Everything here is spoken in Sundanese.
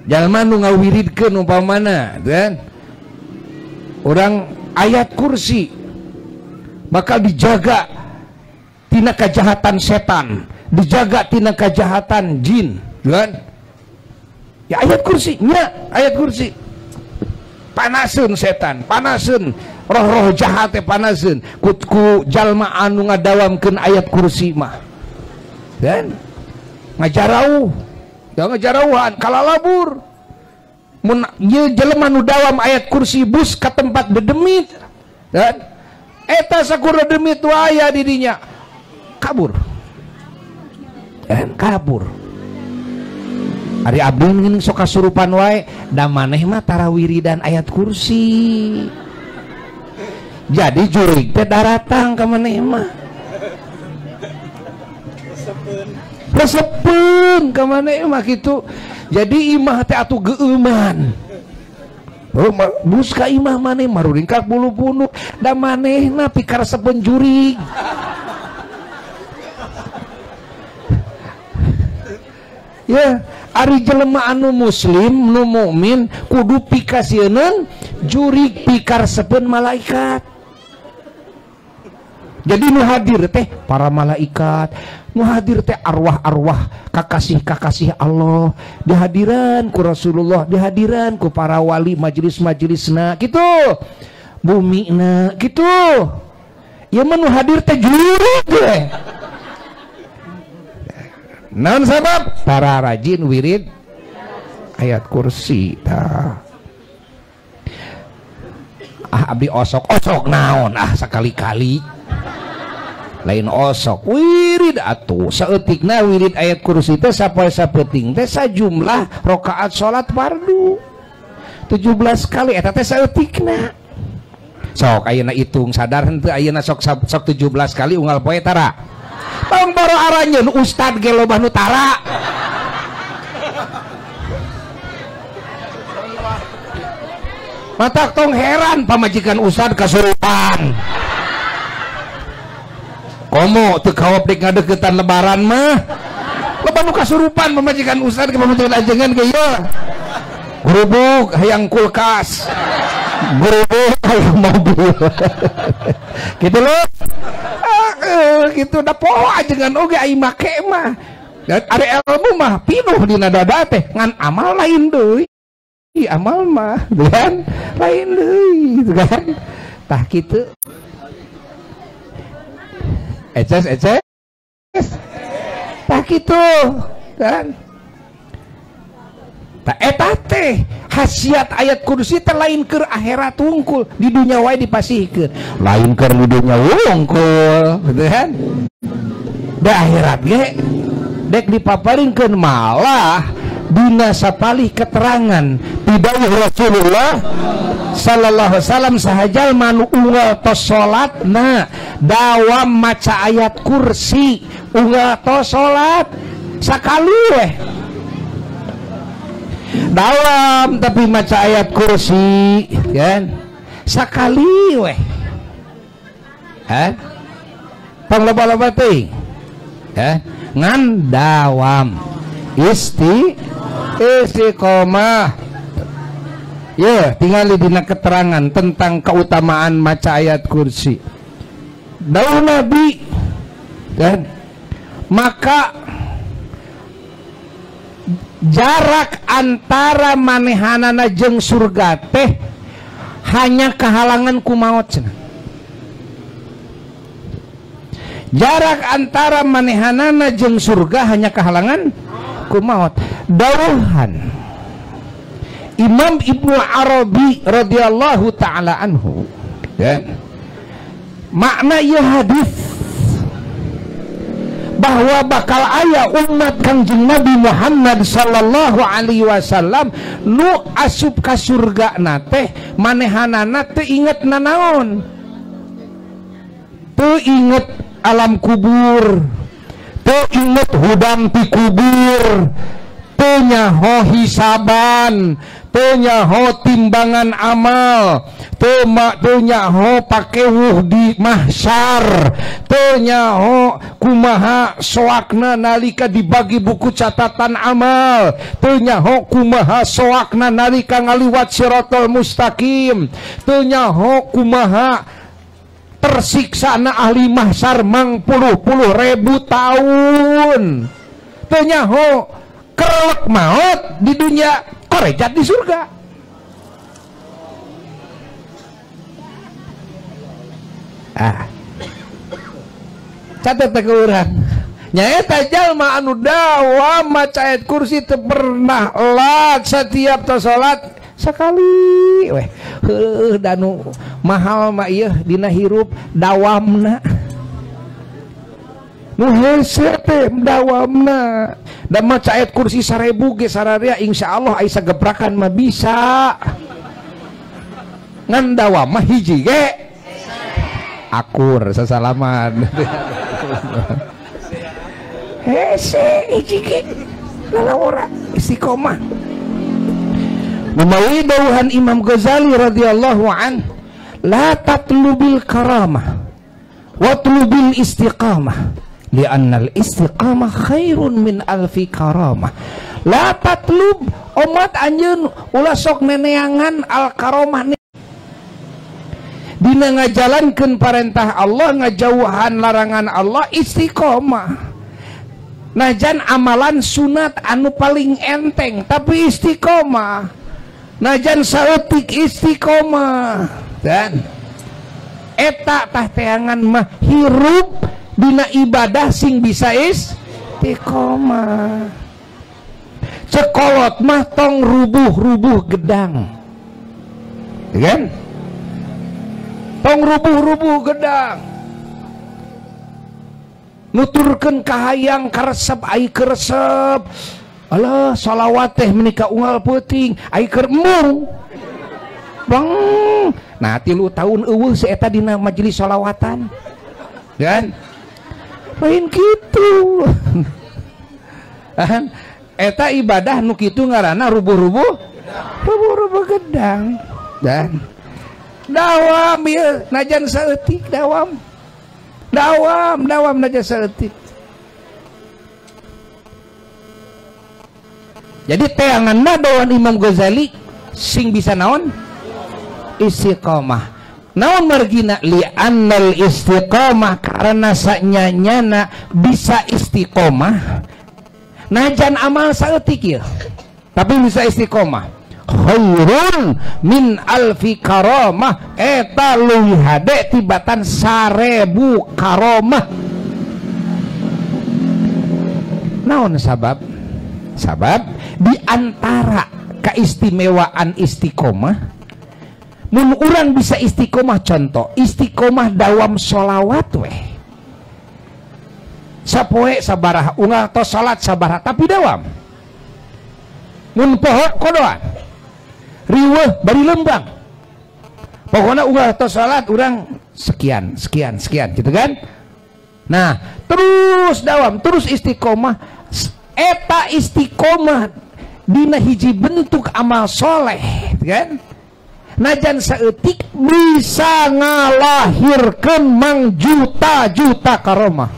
Jalma nu ngawiridkeun umpamana kan orang ayat kursi bakal dijaga tina kejahatan setan, dijaga tina kejahatan jin kan. Ya ayat kursi nya, ayat kursi panaseun setan, panaseun roh-roh jahat teh panaseun ku jalma anu ngadawamkeun ayat kursi mah kan ngajarauh. Jangan jarauhan kalalabur mun ieu jelema nu dawam ayat kursi bus ka tempat dedemit dan eta sakur dedemit aya di dinya kabur dan kabur. Ari abdi ngeun sok kasurupan wae da maneh mah tara wiridan ayat kursi jadi jurig teh daratang ka maneh mah resepeun ka maneh mah kitu. Jadi imah teh atuh geueuman. Bus ka imah maneh maruringkak bulu punuk da manehna pikaresepeun jurig. Ya, ari jelema anu muslim nu mukmin kudu pikasieun jurig pikaresepeun malaikat. Jadi nu hadir teh para malaikat, nu hadir teh arwah-arwah kakasih-kakasih Allah, dihadiran ku Rasulullah, dihadiran ku para wali majelis-majelisna gitu, bumina gitu. Ya mah nu hadir teh jurig we. Naon sabab? Para rajin wirid ayat kursi tah. Ah abdi osok-osok naon ah sakali-kali. Lain osok wirid atuh saeutikna wirid ayat kursi teh sapoe sapeuting teh sajumlah rakaat salat fardu 17 kali eta teh saeutikna. Sok ayeuna hitung sadar henteu ayeuna sok sok 17 kali unggal poe tara. Tong boro aranjeun ustad ge loba nu tara. Matak tong heran pamajikan ustad kasurupan. Komo teu kawap dek ngadeukeutan lebaran mah. Loba nu kasurupan pamajikan ustad ke pamajikan ajengan ge ieu. Gurubuk hayang kulkas. Gurubuk hayang mobil. Gitu loh. Gitu da poho ajengan oge ai make mah. Ari ilmu mah pinuh dina dada teh ngan amal lain deui. Amal mah kan lain deui gitu kan. Tah kitu. Eces eces tak gitu kan. Tak eta teh khasiat ayat kursi teh lain keur akhirat wungkul, di dunia wae dipasihkeun, lain keur di dunia wungkul gitu kan. Da akhirat ge dek dipaparinkeun malah dina sapalih keterangan pidawuh Rasulullah sallallahu alaihi wasallam sahajal manu unggal tos salatna dawam maca ayat kursi unggal tos salat sakali weh dawam tapi maca ayat kursi kan sakali weh. Hah tong loba-loba teuing ya ngan dawam istiqomah. Ya, tinggal dina keterangan tentang keutamaan maca ayat kursi. Dawuh Nabi dan maka jarak antara manehanana jeung surga teh hanya kehalangan ku maot cenah. Jarak antara manehanana jeung surga hanya kehalangan ku maot. Dawuhan Imam Ibnu Arabi radhiyallahu taala anhu ya, makna ieu hadis bahwa bakal aya umat Kangjeng Nabi Muhammad sallallahu alaihi wasallam nu asup ka surga na teh manehanana teu inget nanaon, teu inget alam kubur, teu inget hudang ti kubur, Teu nyaho hisaban, teu nyaho timbangan amal, teu nyaho pakewuh di mahsyar, teu nyaho kumaha soakna nalika dibagi buku catatan amal, teu nyaho kumaha soakna nalika ngaliwat siratal mustaqim, teu nyaho kumaha tersiksana ahli mahsyar mang puluh-puluh ribu tahun, teu nyaho kerlek maut di dunia, korejat di surga. Ah, catat ke urang. Nyaeta jalma anu dawam maca ayat kursi teu pernah lat setiap tos salat sekali weh. Heuh danu mahal mah ieu dina hirup dawamna. Nu hese teh dawamna. Da maca ayat kursi 1000 ge sararea insyaallah aya sagebrakan mah bisa. Ngan dawam mah hiji ge akur sasalaman. Hese hiji ge lalawara istiqomah. Memawi dawuhan Imam Ghazali radhiyallahu an, la tatlubil karamah watlubil istiqamah li'annal istiqamah khairun min alfi karamah. La tatlub omat anjeun ulah sok neneangan al karamah dina ngajalankeun parentah Allah, ngajauhan larangan Allah, istiqomah. Najan amalan sunat anu paling enteng tapi istiqomah. Najan saeutik istiqomah. Dan eta tah teangan mah hirup dina ibadah sing bisa istiqomah. Cekolot mah tong rubuh-rubuh gedang, kan? Tong rubuh-rubuh gedang, nuturkeun kahayang karesep ai keresep. Alah salawat teh menika unggal peuting ai keur embung. Bang, nah 3 tahun eueuh si eta dina majelis salawatan. Kan? Lain kitu. Eta ibadah nu kitu ngaranna rubuh-rubuh rubuh-rubuh gedang. Dan dawam ieu najan saeutik dawam. Dawam, dawam najan saeutik. Jadi teangan mah dawan Imam Ghazali sing bisa naon? Istiqomah. Naon margina li'annal istiqomah, karena sanyanyana bisa istiqomah najan amal saeutik ieu tapi bisa istiqomah. Khairun min alfi karamah, eta leuwih hade tibatan 1000 karamah. Naon sabab? Sabab di antara keistimewaan istiqomah, mun urang bisa istiqomah, contoh istiqomah dawam sholawat weh sapoe sabaraha unggal tos salat sabaraha tapi dawam. Mun poho kodoan riweuh bari lembang, pokoknya unggal tos salat urang sekian sekian sekian gitu kan. Nah terus dawam, terus istiqomah. Eta istiqomah dina hiji bentuk amal soleh kan, najan saeutik bisa ngalahirkeun mang juta-juta karomah.